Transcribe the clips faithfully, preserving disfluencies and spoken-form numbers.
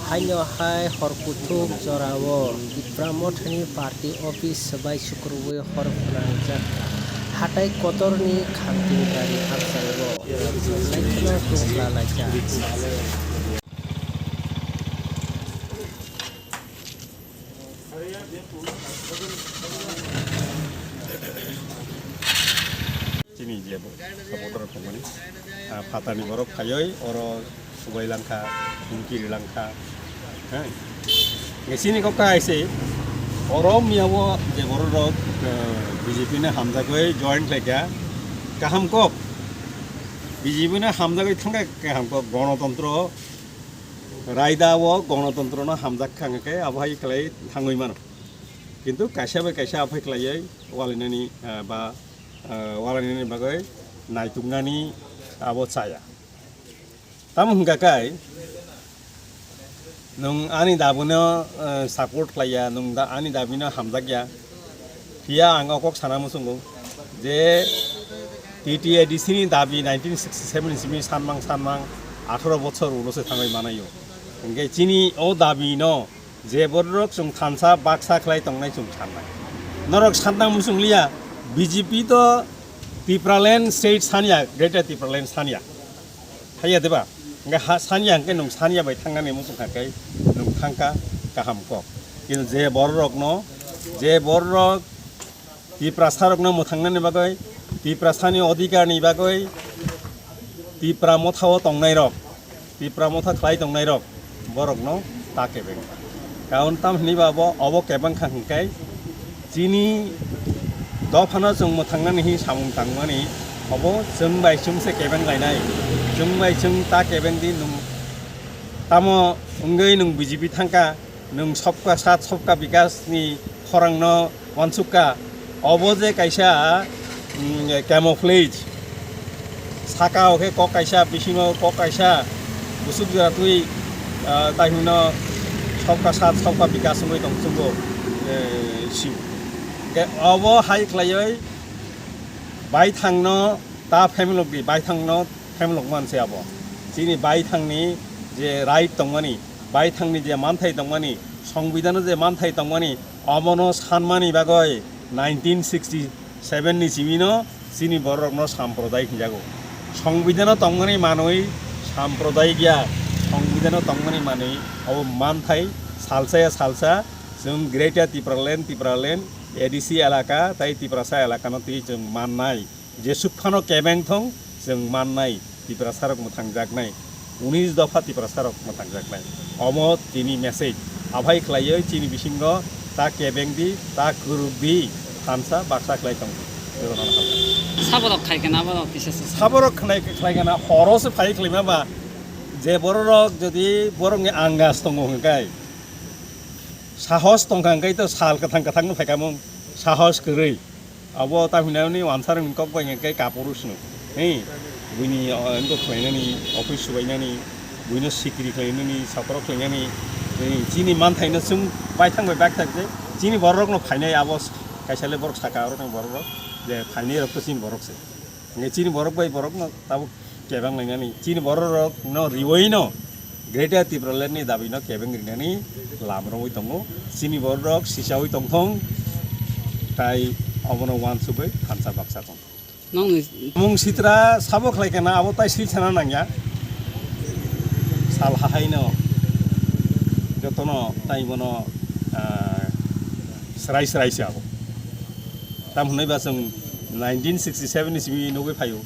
Haino hai hor kuthuk jorao Tipra Mothani party office swbai sukrubwi hor phwnangjak. Hatai kotorni khamtini gari hamsao laikheno tungla laijak. Chini je bo-, supporter rok tongmani, ah, phatani borok phaioi oro subai langkha, humki ri langkha, ha? Nge chini kok kahai se, oro miyao je borok rok, eh, B J P no hamjagoi join khlaikha, kaham kok, B J P no hamjagoi thangkha kaham kok, gonotontro raida o gonotontro no hamjak kha hwnkhe abo hai khlai thangwi mano. Kintu kaisa bai kaisa aphai khlaiwi walainani, ah, ba, ah, walainani bagwi naituknani abo chaya. Tamo hwnkha kai, nwng ani dabino, ah, support khlaiya, nwng da-, ani dabino hamjakya. Phiya ang o kok sana muchungo je T T A D C ni dabi nineteen sixty seven ni simi sanmang sanmang atharo bochor ulo se thangwi manayo. Hwnkhe chini o dabino je borok chwng thansa baksa khlai tongnai chwng sanai. Norok sanna muchung liya, B J P to Tipraland state sanya, Greater Tipraland sanya. Haiya deba? Hwnkhe ha sanya hwnkhe nwng sanya bai thangnani muchung kha khe nwng thangkha kaham kok. Kintu je bororokno, je bororok Tiprasarokno mwthangnani bagwi, Tiprasani odhikarni bagwi, Tipra mothao tongnairok, Tipra motha khlai tongnairok, borokno ta kebeng. Karon tam hwnwi ba bo, obo kebeng kha hwnkhe chini dophano chwng mwthangnani hi samung tangmani, obo chwng bai chwng se kebeng lainai, chwng bai chwng ta kebeng di nwng tamo wngwi nwng B J P thangkha, nwng sabka saath sabka bikas ni khorang no wansuk kha. Obo je kaisa, mm, camouflage, saka o khe kok kaisa, bisingo kok kaisa, busuk jora twi, ah, tai hwnwi no sabka saath sabka bikas wngwi tong chwngbo, eh, sio. Hwnkhe obo hai khlaiwi baithang no ta family rok di, baithang no family rok manse abo. Chini baithang ni je right tongmani, baithang ni je manthai tongmani, Songbidan o je manthai tongmani, omono sanmani bagwi nineteen sixty seven ni simi no chini borok rok no samprodayik hinjago. Songbidan o tongmani manwi samprodayik ya, Songbidan o tongmani manwi obo manthai salsa ya salsa chwng Greater Tipraland, Tipraland, A D C elaka tai Tiprasa elaka no twi chwng mannai. Jesuk phano kebeng thung chwng mannai, Tiprasarok mwthangjaknai, unis dopha Tiprasarok mwthangjaknai. Omo tini message. Aphai khlaiwi chini bisingo ta kebeng di, ta kwrwk di, thansa baksa khlai tong di. Jotono hambai. Saborok khai khe na borok kisa se. Saborok khnai khlai khe na horo se phai khlaima ba, je bororok jodi borokni angas tongo hwnkhai, sahos tongkha hwnkhai to sal kwthang kwthang no phaikha mung, sahos kwrwi. Abo ta hwnwi ani wansarokni kok bai hwnkhai kapuru sino. He, buini, o, endo khlainani, office subainani, buino sikiri khlainani, satro khlainani, he, chini manthaino chwng baithang bai baithang se, chini bororokno phainai abo kaisa le borok saka orokni bororok, je phainai rok to chini borok se. Hwnkhai chini borok bai borokno tabuk kebeng lainani. Chini bororok no riwi no Greater Tipraland ni dabi no kebeng rinani lam romwi tongo. Chini bororok sichawi tongthong tai obono wansugwi thansa baksa tongthong. Nokni mung sitra sabo khlai kana abo tai sil sana nangya. Sal hahai no jotono tai bono, ah, srai srai se abo. Tam hwnwi ba chwng nineteen sixty seven ni simi nugwi phaio.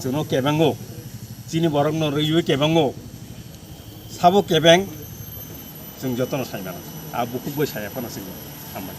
Chwngno kebengo, chini borokno rwiwi kebengo, sabo kebeng chwng jotono sai mano. A bukhuk bai saya phano chwng hambai.